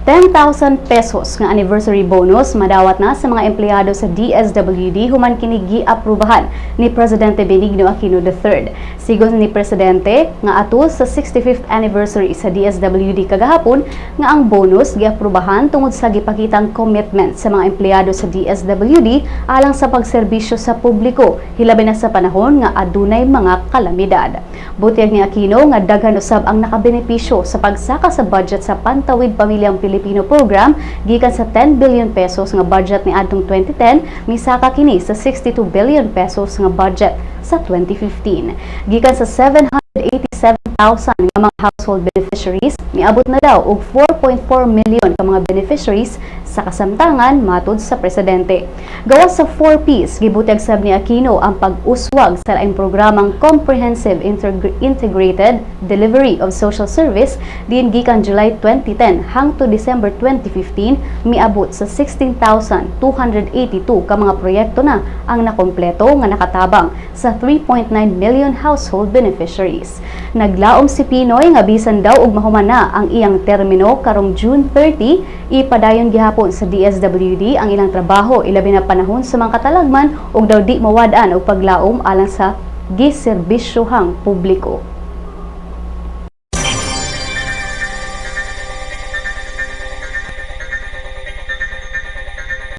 10,000 pesos nga anniversary bonus madawat na sa mga empleyado sa DSWD human kini giaprubahan ni Presidente Benigno Aquino III. Sigon ni Presidente nga atol sa 65th anniversary sa DSWD kagahapon nga ang bonus giaprubahan tungod sa gipakitang commitment sa mga empleyado sa DSWD alang sa pagserbisyo sa publiko, hilabi na sa panahon nga adunay mga kalamidad. Butyag ni Aquino nga daghan usab ang nakabenepisyo sa pagsaka sa budget sa Pantawid Pamilyang Pilipino Program. Gikan sa 10 billion pesos nga budget ni adtong 2010, misaka kini sa 62 billion pesos nga budget sa 2015. Gikan sa 787,000 nga mga household beneficiaries, miabot na daw og 4.4 million ka mga beneficiaries sa kasamtangan, matud sa presidente. Gawas sa 4Ps, gibutyag sab ni Aquino ang pag-uswag sa laing programang Comprehensive Integrated Delivery of Social Service diin gikan July 2010 hangtod December 2015 miabot sa 16,282 ka mga proyekto na ang nakompleto nga nakatabang sa 3.9 million household beneficiaries. Naglaom si PNoy nga bisan daw og mahuman na ang iyang termino karong June 30, ipadayon gihapon sa DSWD ang ilang trabaho, ilabi na panahon sa mga katalagman, ug daw di mawad-an og paglaom alang sa giserbisyohang publiko.